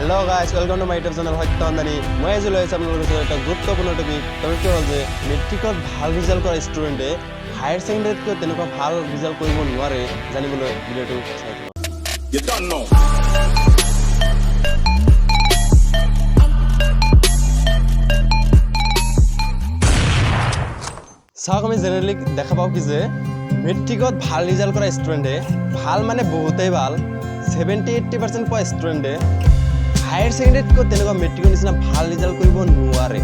Hello guys, welcome to my YouTube channel সত্য সন্ধানী। মই আজি লৈ আহিছোঁ আপোনালোকৰ ওচৰত এটা গুৰুত্বপূৰ্ণ টপিক। টপিকটো হ'ল যে মেট্ৰিকত ভাল ৰিজাল্ট কৰা ষ্টুডেণ্টে হায়াৰ ছেকেণ্ডেৰীতকৈ তেনেকুৱা ভাল ৰিজাল্ট কৰিব নোৱাৰে। জানিবলৈ ভিডিঅ'টো চাই থাকক। You don't know. চাওক, আমি জেনেৰেলি দেখা পাওঁ কি যে মেট্ৰিকত ভাল ৰিজাল্ট কৰা ষ্টুডেণ্টে, ভাল মানে বহুতেই ভাল, 70-80% পোৱা ষ্টুডেণ্টে হায়াৰ ছেকেণ্ডেৰীতকৈ তেনেকুৱা মেট্ৰিকৰ নিচিনা ভাল ৰিজাল্ট কৰিব নোৱাৰে।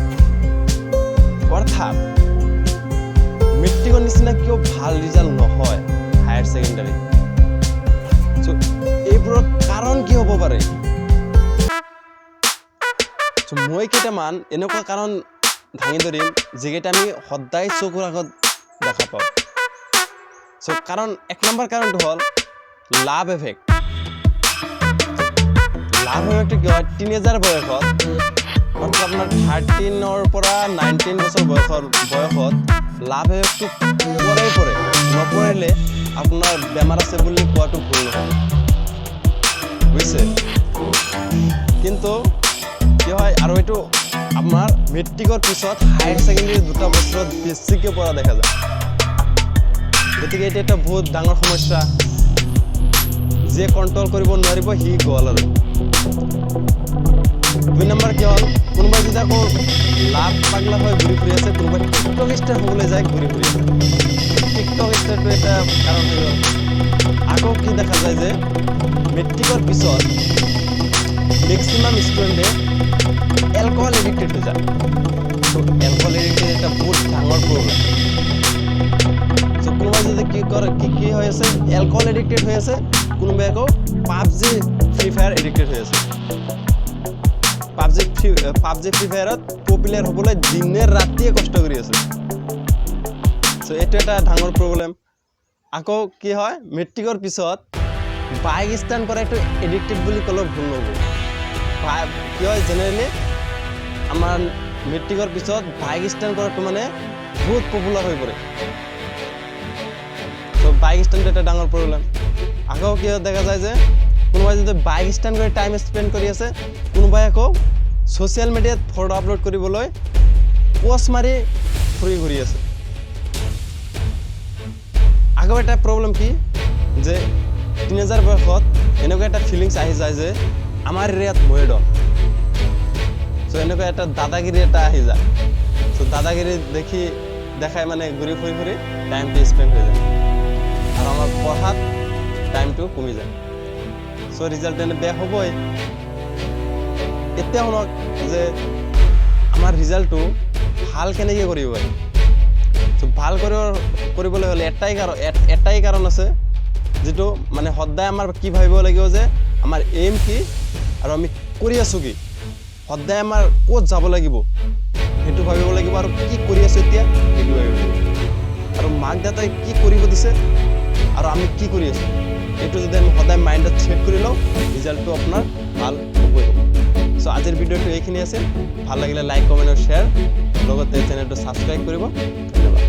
অৰ্থাৎ মেট্ৰিকৰ নিচিনা কিয় ভাল ৰিজাল্ট নহয় হায়াৰ ছেকেণ্ডাৰীত? চ' এইবোৰৰ কাৰণ কি হ'ব পাৰে? চ' মই কেইটামান এনেকুৱা কাৰণ দাঙি ধৰিম, যিকেইটা আমি সদায় চকুৰ আগত দেখা পাওঁ। চ' কাৰণ এক নম্বৰ কাৰণটো হ'ল লাভ এফেক্ট। লাভ এফেক্টটো কি হয়? টিনেজাৰ বয়সত, অৰ্থাৎ আপোনাৰ 13ৰ পৰা 19 বছৰ বয়সত লাভ এফেক্টটো পৰেই পৰে। নপৰিলে আপোনাৰ বেমাৰ আছে বুলি কোৱাটো ভুল নহয়, বুজিছে? কিন্তু কি হয় আৰু, এইটো আপোনাৰ মেট্ৰিকৰ পিছত হায়াৰ ছেকেণ্ডেৰী দুটা বছৰত বেছিকৈ পৰা দেখা যায়। গতিকে এইটো এটা বহুত ডাঙৰ সমস্যা। যিয়ে কণ্ট্ৰল কৰিব নোৱাৰিব, সি গ'ল। আৰু দুই নম্বৰ কি হ'ল? কোনোবাই যদি আকৌ লাভ পাগলা হৈ ঘূৰি ফুৰি আছে, কোনোবাই টিকটক ষ্টাৰ হ'বলৈ যায়, ঘূৰি ফুৰি আছে, টিকটক ষ্টাৰটো এটা কাৰণ হৈ গ'ল। আকৌ কি দেখা যায় যে মেট্ৰিকৰ পিছত মেক্সিমাম ষ্টুডেণ্টে এলকহল এডিক্টেড হৈ যায়। চ' এলকহল এডিক্টেড এটা বহুত ডাঙৰ প্ৰব্লেম। চ' কোনোবাই যদি কি কৰে, কি কি হৈ আছে, এলকহল এডিক্টেড হৈ আছে, কোনোবাই আকৌ পাবজি, ফ্ৰী ফায়াৰ এডিক্টেড হৈ আছে। পাবজি, ফ্ৰী ফায়াৰত পপুলাৰ হ'বলৈ দিনে ৰাতিয়ে কষ্ট কৰি আছে। চ' এইটো এটা ডাঙৰ প্ৰব্লেম। আকৌ কি হয়, মেট্ৰিকৰ পিছত বাইক ষ্টাণ্ট কৰা এইটো এডিক্টেড বুলি ক'লেও ভুল নহ'ব। কি হয়, জেনেৰেলি আমাৰ মেট্ৰিকৰ পিছত বাইক ষ্টাণ্ট কৰাটো মানে বহুত পপুলাৰ হৈ পৰে। চ' বাইক ষ্টাণ্ট এটা ডাঙৰ প্ৰব্লেম। আকৌ কি হয়, দেখা যায় যে কোনোবাই যদি বাইক ষ্টাণ্ট কৰি টাইম স্পেণ্ড কৰি আছে, কোনোবাই আকৌ ছ'চিয়েল মিডিয়াত ফটো আপলোড কৰিবলৈ প'ষ্ট মাৰি ফুৰি ঘূৰি আছে। আকৌ এটা প্ৰব্লেম কি যে টিনেজাৰ বয়সত এনেকুৱা এটা ফিলিংছ আহি যায় যে আমাৰ এৰিয়াত ময়ে ডন। চ' এনেকুৱা এটা দাদাগিৰি এটা আহি যায়। চ' দাদাগিৰি দেখাই মানে ঘূৰি ফুৰি ফুৰি টাইমটো স্পেণ্ড হৈ যায় আৰু আমাৰ পঢ়াত টাইমটো কমি যায়। চ' ৰিজাল্ট এনে বেয়া হ'বই। এতিয়া শুনক যে আমাৰ ৰিজাল্টটো ভাল কেনেকৈ কৰিব পাৰি। চ' ভাল কৰিবলৈ হ'লে এটাই কাৰণ আছে, যিটো মানে সদায় আমাৰ কি ভাবিব লাগিব যে আমাৰ এইম কি আৰু আমি কৰি আছোঁ কি। সদায় আমাৰ ক'ত যাব লাগিব সেইটো ভাবিব লাগিব আৰু কি কৰি আছোঁ এতিয়া সেইটো ভাবিব লাগিব আৰু মাক দেউতাই কি কৰিব দিছে আৰু আমি কি কৰি আছোঁ, এইটো যদি আমি সদায় মাইণ্ডত ছেট কৰি লওঁ, ৰিজাল্টটো আপোনাৰ ভাল হ'বই হ'ব। চ' আজিৰ ভিডিঅ'টো এইখিনি আছিল। ভাল লাগিলে লাইক, কমেণ্ট আৰু শ্বেয়াৰ, লগতে চেনেলটো ছাবস্ক্ৰাইব কৰিব। ধন্যবাদ।